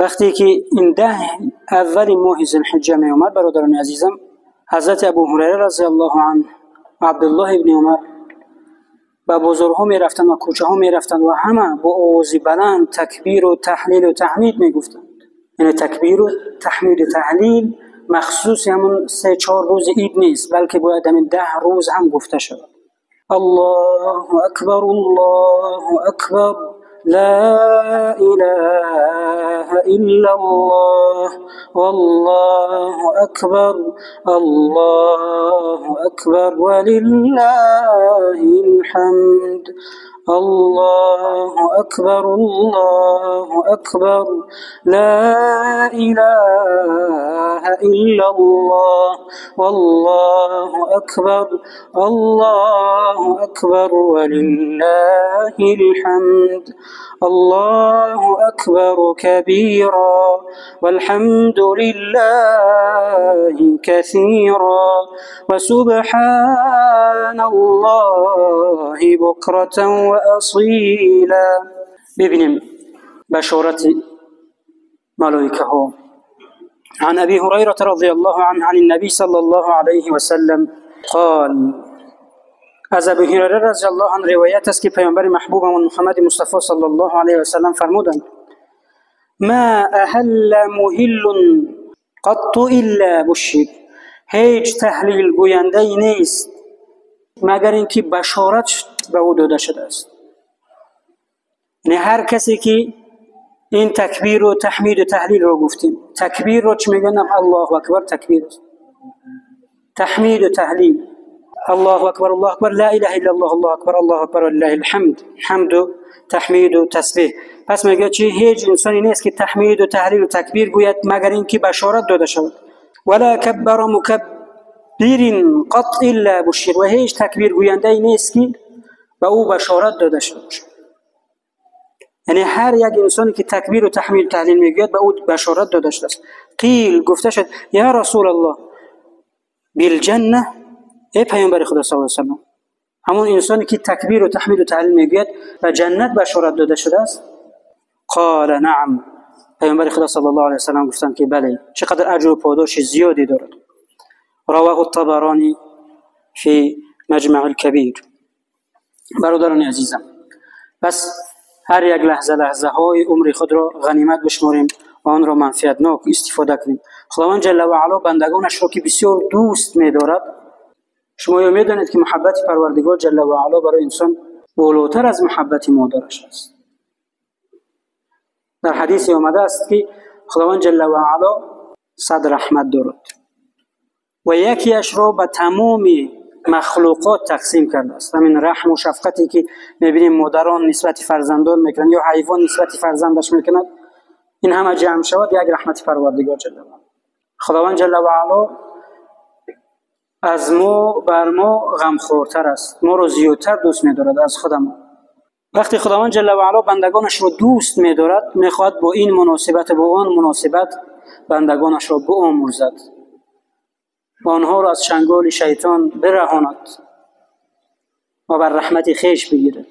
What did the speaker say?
وقتی که این 10 اول ماه ذوالحجه می آمد، برادران عزیزم، حضرت ابو هریره رضی الله عنه، عبدالله ابن عمر به بازارها می رفتند و کوچه ها می رفتند و همه با آواز بلند تکبیر و تحلیل و تحمید می گفتند. یعنی تکبیر و تحمید و تحلیل مخصوص همون 3-4 روز عید نیست، بلکه باید همین 10 روز هم گفته شود. الله اکبر، الله اکبر، لا اله الا الله، والله اکبر، الله اکبر، ولله الحمد، الله اکبر، الله اکبر، لا اله الا الله، والله اکبر، الله اکبر، ولله الحمد، الله اکبر کبیرا، والحمد لله کثیرا، وسبحان الله بکرة و اصیلا. ببینیم بشارت ملائکه ها. عن ابي هريرة رضي الله عنه عن النبي صلى الله عليه وسلم قال، از ابو هریره رضی الله عنه روایت است که پیامبر محبوبمان محمد مصطفی صلی الله علیه و سلم فرمودند: ما اهل مهل قط الا بشر. هیچ تحلیل گوینده ای نیست مگر اینکه بشارت به او داده شده است. یعنی هر کسی که این تکبیر و تحمید و تحلیل رو گفتیم، تکبیر رو چی میگن؟ الله اکبر تکبیر است. تحمید و تحلیل، الله اکبر، الله اکبر، لا اله الا الله، الله اکبر، الله اکبر، ولله الحمد، حمد و تحمید و تسبیح. پس میگه چی؟ هیچ انسانی نیست که تحمید و تحلیل و تکبیر گوید مگر اینکه بشارت داده شود. ولا کبر مکبر قط الا بشر. و هیچ تکبیر گوینده ای نیست که به او بشارت داده شده باشد. یعنی هر یک انسانی که تکبیر و تحمید و تحلیل میگوید به او بشارت داده شده است. قیل، گفته شد: یا رسول الله بالجنه، ای پیامبر خدا صلی الله علیه و سلم، همون انسانی که تکبیر و تحمید و تحلیل میگوید به جنت بشارت داده شده است؟ قال نعم. پیامبر خدا صلی الله علیه و سلم گفتند که بله، چقدر اجر و پاداش زیادی دارد. رواه الطبرانی فی مجمع الکبیر. برادران عزیزم، پس هر یک لحظه لحظه های عمر خود را غنیمت بشماریم و آن را منفعت ناک استفاده کنیم. خداوند جل و علا بندگانش را که بسیار دوست می‌دارد، شما یا می‌دانید که محبت پروردگار جل و علا برای انسان بالاتر از محبت مادرش است. در حدیث آمده است که خداوند جل و علا 100 رحمت دارد و یکیش را به تمام مخلوقات تقسیم کرده است. همین رحم و شفقتی که می‌بینیم مادران نسبت فرزندان میکنند یا حیوان نسبت فرزندش میکند، این همه جمع شود یک رحمت پروردگار جل و علا. خداوند جل و علا از ما بر ما غمخوارتر است، ما رو زیادتر دوست می‌دارد از خودمان. وقتی خداوند جل و علا بندگانش رو دوست می‌دارد، می‌خواهد با این مناسبت و با آن مناسبت بندگانش را بآمرزد و آنها را از چنگال شیطان برهاند و بر رحمت خویش بگیرد.